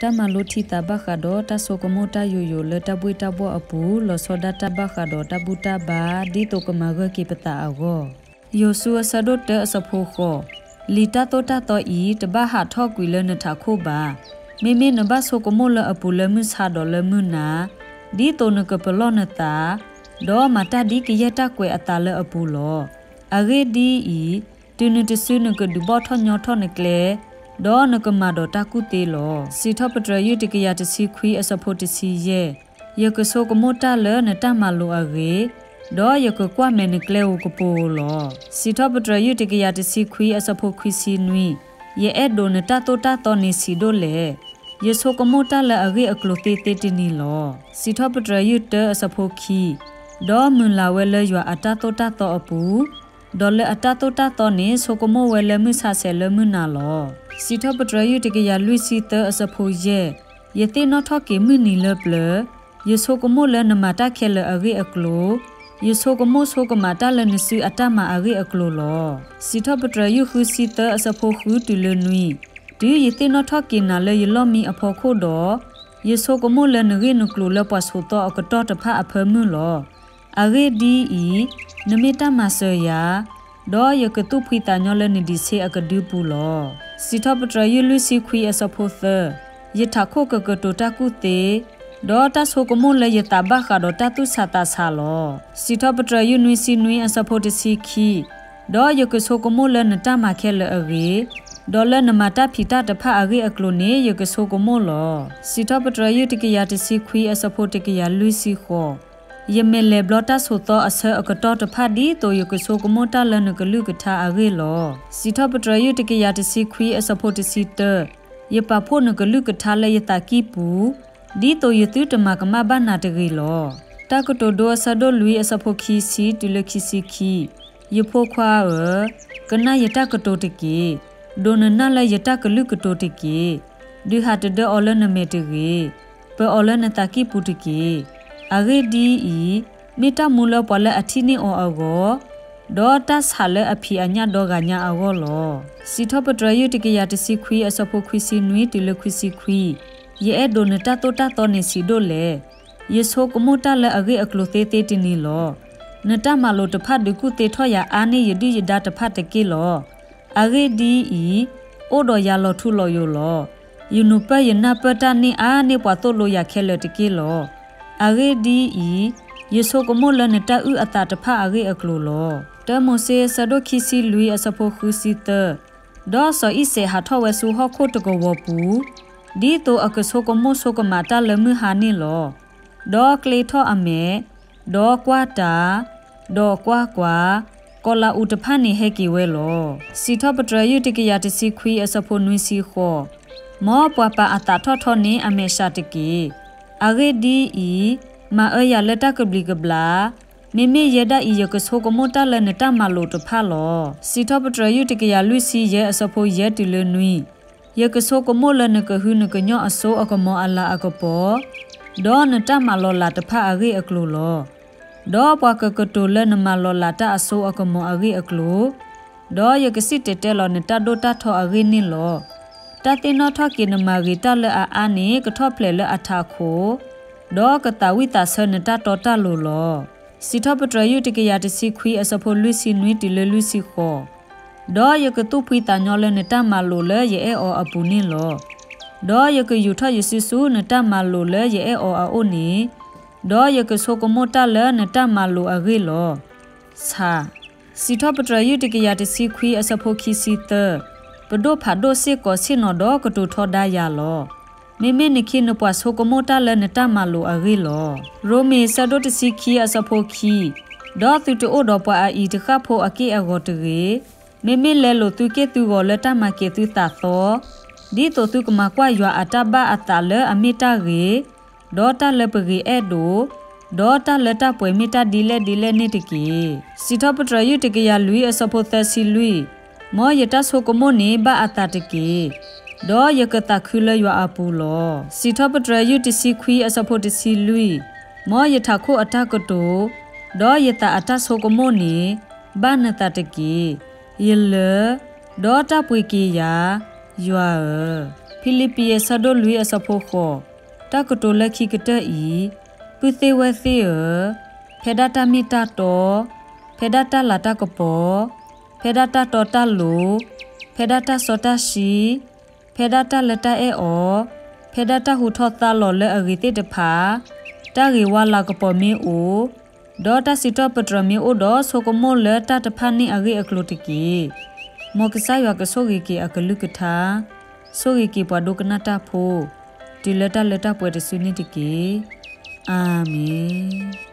တၢ်မၤလိထံသးဘၣ်ဃးဒီးတၢ်ဆိကမိၣ်တၢ်ယိာ်ယိာ်လၢတၢ်ဘှ့ၣ်တၢ်ဘှီၣ်အပူၤ လီၤဆီဒၣ်တၢ်ဘၣ်ဃးဒီးတၢ်ဘူၣ်တၢ်ဘါ ဒ်သိးကမၤဂၢၢ်က့ၤပသးအဂီၢ်. ယိၤၡူအဆၢဒိၣ်တၢအဆၢဖိဃိး, လံာ်တၢ်သိၣ်တၢ်သီအံၤ တဘၣ်ဟးထီၣ်ကွံာ်လၢနထးခိၣ်ဘၣ်. မ့မ့ၢ်နဘၣ်ဆိကမိၣ်လၢအပူၤလၢမုၢ်ဆါဒီးလၢမုၢ်နၤ, ဒ်သိးနကပလီၢ်နသး, ဒီးမၤတၢ်ဒ်ကယဲၢ်တၢ်ကွဲးအသးလၢအပူၤလီၤ. အဂ့ၢ်ဒ်အံၤ, တုၤနုၤတစုနကဒုးဘီၣ်ထီၣ်ညီထီၣ်နကျဲ, ဒီးနကမၤဒီးတၢ်ကူၣ်သ့လီၤ. စံးထီၣ်ပတြၢၤယုၢ်တကယၤတဆံခွံအဆၢဖိတဆံယဲၢ်, ယကဆိကမိၣ်တၢ်လၢနတၢ်မၤလိာ်အဂ့ၢ်, ဒီးယကကွၢ်မဲာ်နကျဲဧိၤကပိာ်ဧိၤလီၤ. စံးထီၣ်ပတြၢၤယုၢ်တကယၤတဆံခွံအဆၢဖိခွံဆံနွံ, ယအဲၣ်ဒိးနတၢ်သိၣ်တၢ်သီန့ၣ်ဆံးဒိၣ်လဲၣ်. ယဆိကမိၣ်တၢ်လၢအဂ့ၢ်အကျိၤသ့သ့တနံၤလီၤ. စံးထီၣ်ပတြၢၤယုၢ်တၢအဆၢဖိခံ, ဒီးမုၢ်လၢ်ဝဲလၢယွၤအတၢ်သိၣ်တၢ်သီအပူၤ, ဒီးလၢအတၢ်သိၣ်တၢ်သီန့ၣ် ဆိကမိၣ်ဝဲလၢမုၢ်ဆါဆဲးလၢမုၢ်နၤလီၤ. စံးထီၣ်ပတြၢၤယုၢ်တကယၤလွံၢ်ဆံသၢအဆၢဖိယဲၢ်, ယသ့ၣ်နီၣ်ထီၣ်က့ၤမုၢ်နံၤလၢပျၢၤ, ယဆိကမိၣ်လၢနမၤတၢ်ခဲလၢာ်အဂ့ၢ်အကျိၤ, ယဆိကမိၣ်ဆိကမးတၢ်လၢနစုအတၢ်မၤအဂ့ၢ်အကျိၤလီၤ. စံးထီၣ်ပတြၢၤယုၢ်ဃုဆံသၢအဆၢဖိဃုတုၤလၢနွံ, တုၤယသ့ၣ်နီၣ်ထီၣ်က့ၤနၤလၢယလီၢ်မံအဖီခိၣ်ဒီး, ယဆိကမိၣ်လၢနဂ့ၢ်နကျိၤလၢပှၤဆိးသီအကတီၢ်တဖၣ်အဖၢမုၢ်လီၤ. အဂ့ၢ်ဒ်အံၤ, နမ့ၢ်တၢ်မၤစၢၤယၤ, ဒီးယကသူၣ်ဖှံသးညီလၢနဒံးဆ့အကဒုပူၤလီၤ. စံးထီၣ်ပတြၢၤယုၢ်လွံၢ်ဆံခွံအဆၢဖိသၢ, ယထးခိၣ်ကကတိၤတၢ်ကူၣ်သ့, ဒီးတၢ်ဆိကမိၣ်လၢယသးဘၣ်ဃးဒီးတၢ်သူၣ်ဆးသးဆးလီၤ. စံးထီၣ်ပတြၢၤယုၢ်နွံဆံနွံအဆၢဖိတဆံခံ, ဒီးယကဆိကမိၣ်လၢနတၢ်မၤခဲလၢာ်အဂ့ၢ်, ဒီးလၢနမၤတၢ်ဖံးတၢ်တဖၣ်အဂ့ၢ်အကျိၤန့ၣ် ယကဆိကမိၣ်လီၤ. စံးထီၣ်ပတြၢၤယုၢ်တကယၤတဆံခွံအဆၢဖိတကယၤလွံၢ်ဆံဃိး, ယမဲာ်လဲၤဘျီတၢ်ဆိးသီအဆၢအကတီၢ်တဖၣ်ဒ်သိးယကဆိကမိၣ်တၢ်လၢနကလုၢ်ကထါအဂ့ၢ်လီၤ. စံးထီၣ်ပတြၢၤယုၢ်တကယၤတဆံခွံအဆၢဖိတဆံတၢ, ယပာ်ဖှိၣ်နကလုၢ်ကထါလၢယသးကံၢ်ပူၤ, ဒ်သိးယသုတမၤကမၣ်ဘၣ်နၤတဂ့ၤလီၤ. တၢ်ကတိၤဒိအဆၢဒိၣ်လွံၢ်အဆၢဖိခံဆံတုၤလၢခံဆံခံ, ယဖိခွါဧၢ, ကနၣ်ယတၢ်ကတိၤတက့ၢ်. ဒိးနနၢ်လၢယတၢ်ကလုၢ်ကတိၤတက့ၢ်. ဒုးဟးတဒၢအီၤလၢနမဲာ်တဂ့ၤ. ပၢၤအီၤလၢနသးကံၢ်ပူၤတက့ၢ်. အဂ့ၢ်ဒ်အံၤ, မ့ၢ်တၢ်မူလၢပှၤလၢအထံၣ်န့ၢ်အီၤအဂီၢ်, ဒီးတၢ်ဆးလၢအဖံးအညၣ်ဒီဂၤညါအဂီၢ်လီၤ. စံးထီၣ်ပတြၢၤယုၢ်တကယၤတဆံခွံအဆၢဖိခွံဆံနွံတုၤလၢခွံဆံခွံ, ယအဲၣ်ဒိးနတၢ်သိၣ်တၢ်သီန့ၣ်ဆံးဒိၣ်လဲၣ်. ယဆိကမိၣ်တၢ်လၢအဂ့ၢ်အကျိၤသ့သ့တနံၤလီၤ. နတၢ်မၤလိာ်တဖၣ်ဒုးကူၣ်သ့ထီၣ်ယၤအါန့ၢ်ယဒုၣ်ယဒါတဖၣ်တက့ၢ်လီၤ. အဂ့ၢ်ဒ်အံၤ, အိၣ်ဒီးယၤလီၤထူလီၤယိာ်လီၤ. ယနူၤပၢၢ်ယနၢ်ပၢၢ်တၢ်န့ၢ်အါန့ၢ်ပှၤသိၣ်လိယၤခဲလၢာ်တက့ၢ်လီၤ. အဂ့ၢ်ဒ်အံၤ, ယဆိကမိၣ်လၢနတၢ်အုၣ်အသးတဖၣ်အဂ့ၢ်အကျိၤလီၤ. တၢမိၤၡ့အဆၢဒိၣ်ခံဆံလွံၢ်အဆၢဖိဃုဆံသၢ, ဒီးစီၤအံၤစဲးဟးထီၣ်ဝဲဆူဟီၣ်ခိၣ်တကဝီၤပူၤ, ဒ်သိးအကဆိကမိၣ်ဆိကမးတၢ်လၢမုၢ်ဟါန့ၣ်လီၤ. ဒီးကျ့ထီၣ်အမဲာ်, ဒီးကွၢ်တၢ်, ဒီးကွၢ်ကွၢ်, ကီၤလၤအူးတဖၣ်န့ၣ်ဟဲက့ၤဝဲလီၤ. စံးထီၣ်ပတြၢၤယုၢ်တကယၤတဆံခွံအဆၢဖိနွံဆံဃိး, မ်ပှၤပာ်အသးထီၣ်ထီန့ၢ်အမဲာ်ဆှးတက့ၢ်. အဂ့ၢ်ဒ်အံၤ, မၤအၢယၤလၢတၢ်ကဘျံးကဘျၣ်, မ့မ့ၢ်ယဲဒၣ်အံၤ ယကဆိကမိၣ်တၢ်လၢနတၢ်မၤလိာ်တဖၣ်လီၤ. စံးထီၣ်ပတြၢၤယုၢ်တကယၤလွံၢ်ဆံယဲၢ်အဆၢဖိယဲၢ်တုၤလၢနွံ, ယကဆိကမိၣ်လၢနကဟုနကညီၢ်အစိအကမီၤအလၤအကပီၤ, ဒီးနတၢ်မၤလီၤလးတဖၣ်အဂ့ၢ်အကျိၤလီၤ. ဒီးပှၤကကတိၤလၢနမၤလီၤလးတၢ်အစိအကမီၤအဂ့ၢ်အကျိၤ, ဒီးယကစံၣ်တဲၤတဲလီၤနတၢ်ဒိၣ်တၢ်ထီအဂ့ၢ်န့ၣ်လီၤ. တၢ်သ့ၣ်နီၣ်ထီၣ်က့ၤနမၤဂ့ၤတၢ်လၢအအါန့ၣ် ကထီၣ်ဖျဲးလၢအထးခိၣ်, ဒီးကသးဝံၣ်သးဆၢနတၢ်တီတၢ်လိၤလီၤ. စံးထီၣ်ပတြၢၤယုၢ်တကယၤတဆံခွံအဆၢဖိလွံၢ်ဆံနွံတုၤလၢလွံၢ်ဆံဃိး, ဒီးယကသူၣ်ဖှံသးညီလၢနတၢ်မၤလိာ်လၢယအဲၣ်အီၤအပူၤန့ၣ်လီၤ. ဒီးယကယူာ်ထီၣ်ယစုဆူနတၢ်မၤလိာ်လၢယအဲၣ်အီၤအအိၣ်န့ၣ်, ဒီးယကဆိကမိၣ်တၢ်လၢနတၢ်မၤလိာ်အဂ့ၢ်လီၤ. ဆၣ်, စံးထီၣ်ပတြၢၤယုၢ်တကယၤတဆံခွံအဆၢဖိခံဆံသၢ, ပဒိၣ်ဖးဒိၣ်စ့ၢ်ကီးဆ့ၣ်နီၤဒီးကတိၤထီဒါယၤလီၤ. မ့မ့ၢ်နခ့နပှၤဆိကမိၣ်တၢ်လၢနတၢ်မၤလိာ်အဂ့ၢ်လီၤ. ရိမ့ၤအဆၢဒိၣ်တဆံခံအဆၢဖိခံ, ဒီးသုတအိၣ်ဒီးပှၤအအံၤတဃၣ်ဖိအက့ၢ်အဂီၤတဂ့ၤ. မ့မ့ၢ်လဲလိာ်သုက့ၢ်သုဂီၤလၢတၢ်မၤကဲၤသုသးသီ, ဒ်သိးသုကမၤကွၢ်ယွၤအတၢ်ဘၣ်အသးလၢအမ့ၢ်တၢ်ဂ့ၤ, ဒီးတၢ်လၢပဂ့ၤအဲၣ်ဒိး, ဒီးတၢ်လၢတၢ်ပှဲၤမ့ၢ်တၢ်ဒ်လဲၣ်ဒ်လဲၣ်န့ၣ်တက့ၢ်. စံးထီၣ်ပတြၢၤယုၢ်တကယၤလွံၢ်အဆၢဖိသၢဆံလွံၢ်, မ်ယတၢ်ဆိကမိၣ်န့ၣ်ဘၣ်အသးတက့ၢ်. ဒီးယကသးခုလၢယွၤအပူၤလီၤ. စံးထီၣ်ပတြၢၤယုၢ်တဆံခွံအဆၢဖိတဆံလွံၢ်, မ်ယထးခိၣ်အတၢ်ကတိၤ, ဒီးယသးအတၢ်ဆိကမိၣ်န့ၣ်, ဘၣ်နသးတက့ၢ်. ယလၢ, ဒီးတၢ်ပှ့ၤက့ၤယၤ, ယွၤဧၢ. ဖံလံးပံၤ အဆၢဒိၣ်လွံၢ် အဆၢဖိဃိး, တၢ်ကတိၤလၢခံကတၢၢ်အံၤ, ပုၢ်သ့ၣ်ဝဲၢ်သ့ၣ်ဧၢ, ဖဲဒၣ်တၢ်မ့ၢ်တၢ်တီ, ဖဲဒၣ်တၢ်လၤတၢ်ကပီၤ, ဖဲဒၣ်တၢ်တီတၢ်လိၤ, ဖဲဒၣ်တၢ်စီတၢ်ဆှံ, ဖဲဒၣ်တၢ်လၢတၢ်အဲၣ်အီၤ, ဖဲဒၣ်တၢ်ဟူထီၣ်သါလီၤလၢအဂ့ၤသ့ၣ်တဖၣ်, တၢ်ဂ့ၤဝါလၤကပီၤမ့ၢ်အိၣ်, ဒီးတၢ်စံးထီၣ်ပတြၢၤမ့ၢ်အိၣ်ဒီးဆိကမိၣ်လၢတၢ်တဖၣ်န့ၣ်အဂ့ၢ်အကျိၤတက့ၢ်. မ်ကစၢ်ယွၤကဆိၣ်ဂ့ၤက့ၤအကလုၢ်ကထါ, ဆိၣ်ဂ့ၤက့ၤပှၤဒိကနၣ်တၢ်ဖိ, တုၤလၢတၢ်လၢတၢ်ပှဲၤတစုန့ၣ်တက့ၢ်. အၤမ့ၣ်.